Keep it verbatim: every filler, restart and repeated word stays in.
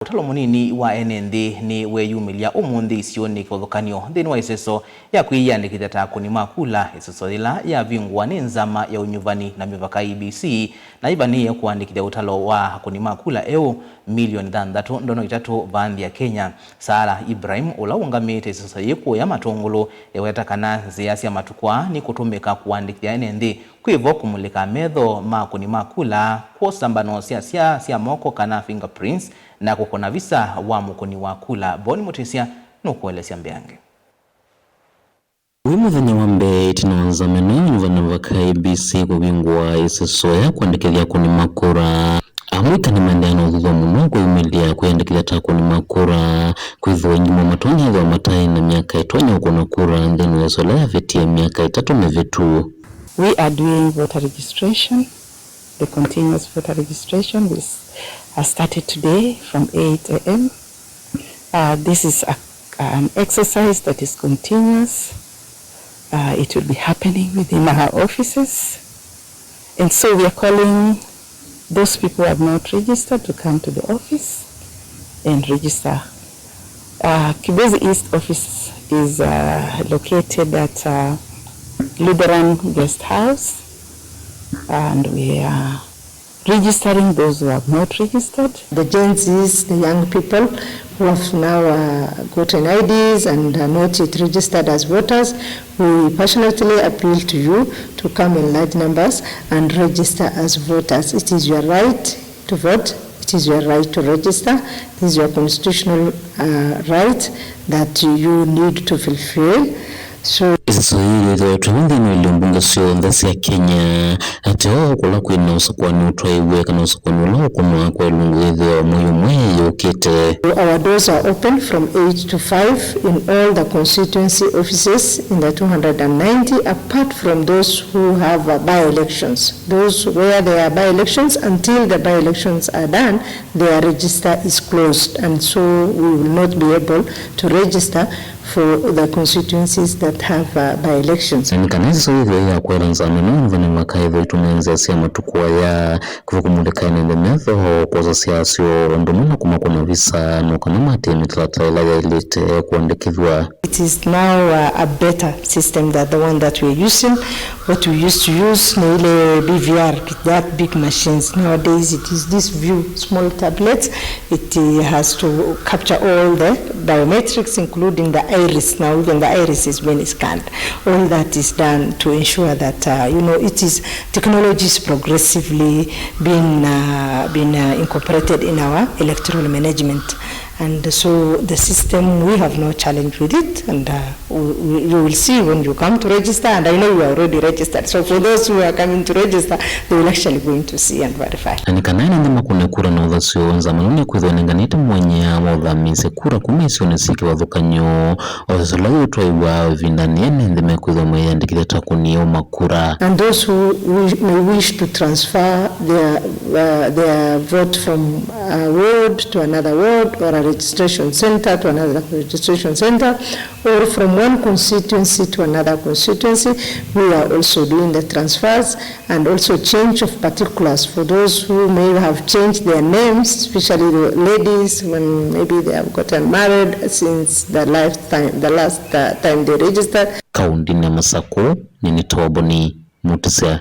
Ũtalo mũnini wa ene nthĩ nĩ weyumĩlya ũmũnthĩ isionĩ kĩvathũkany'o nthĩnĩ wa ĩseso ya kwĩyĩandĩkĩthya ta akũni ma kula, ĩseso yĩla yavingũa nĩ nzama ya ũnyuvani na mĩvaka, E B C, na yĩvanĩĩe kũandĩkĩthya ũtalo wa akũni ma kula eũ milioni thanthatũ ndono itatũ vaa nthĩ ya Kenya. Sarah Ibrahim, ũla ũngamĩte ĩseso yĩĩ kũya Matũngũlũ, eweta kana nzĩa sya matukũ aa nĩ kũtũmĩka kũandĩkĩthya ene nthĩ kwĩvo kũmulĩka metho ma akũni ma kula, kwosa mbano sya sya sya moko kana fingerprints, na kũkũna visa wa mũkũni wa kula. Boni Mũtĩsya nũkũelesya mbeange. Wĩ mũthenya wa mbee ĩtina wa nzama ĩno ya ũnyuvani na mĩvaka, E B C, kũvingũa ĩseso ya kũandĩkĩthya akũni ma kura, amũika nĩmaendeea na ũthuthw'a mũno kwĩyumĩlya kwĩyandĩkĩthya ta akũni ma kura, kwĩthĩwa aingĩ moo matonya ethĩwa mataĩ na myaka ĩtonya ũkũna kura nthĩnĩ wa ĩseso ĩla yavitie myaka ĩtatũ mĩvĩtu. We are doing voter registration, the continuous voter registration. We s- uh, started today from eight a m. Uh, this is a, an exercise that is continuous. Uh, it will be happening within our offices. And so we are calling those people who have not registered to come to the office and register. Uh, Kibwezi East office is uh, located at uh, Lutheran Guest House, and we are registering those who have not registered. The Gen Zs, the young people who have now uh, gotten I Ds and are not yet registered as voters, we passionately appeal to you to come in large numbers and register as voters. It is your right to vote. It is your right to register. This is your constitutional uh, right that you need to fulfill. So, ĩseso yĩĩ yĩthĩwa ĩtwaĩwe nthĩnĩ wa ilio mbunge syonthe sya Kenya, ateo kũla kwĩ na ũsakũani ũtwaĩwe kana ũsakũani ũla ũkũnwa kwa ilungu yĩthĩwa mwei ũmwe yũkĩte. Our doors are open from eight to five in all the constituency offices in the two hundred and ninety, apart from those who have uh, by-elections. Those where there are by-elections, until the by-elections are done, their register is closed, and so we will not be able to register for the constituencies that have uh, by-elections. Na nĩ kana ĩseso yĩthĩwe ya kũela nzama ĩno ya ũnyuvani na mĩvaka ĩthĩwe ĩtũmĩa nzĩa sya matukũ aya kwĩva kũmulĩka ene nthĩ metho, kwosa syasyo, ũndũ ũmwe na kũmakũna visa, no kana matĩĩe mĩtalatala ĩla yaĩlĩte kũandĩkĩthw'a. It is now uh, a better system than the one that we are using. What we used to use nĩ ile B V R, that big machines. Nowadays it is this view, small tablets. It uh, has to capture all the biometrics, including the iris. Now even the iris is being scanned. All that is done to ensure that uh, you know, it is, technology is progressively being uh, being uh, incorporated in our electoral management. And so the system, we have no challenge with it, and uh, we, we, you will see when you come to register, and I know you are already registered. So for those who are coming to register, they will actually going to see and verify. Na nĩ kana ene nthĩ makũne kura na ũthasyo, nzama ĩno nĩkwĩthĩwa ĩnenganĩte mwanya wa ũthamĩĩsya kura kuma isionĩ syĩ kĩvathũkany'o, o ĩseso yĩla yĩũtwaĩwa ĩvindanĩ ene nthĩ mekwĩthĩwa meĩyandĩkĩthya ta akũni eũ ma kura. And those who wish, may wish to transfer their, uh, their vote from a ward to another ward or a registration center to another registration center or from one constituency to another constituency, we are also doing the transfers and also change of particulars for those who may have changed their names, especially the ladies when maybe they have gotten married since the lifetime, the last uh, time they registered. Kaũntĩnĩ ya Masakũ, nĩ nĩtawa Boni Mũtĩsya.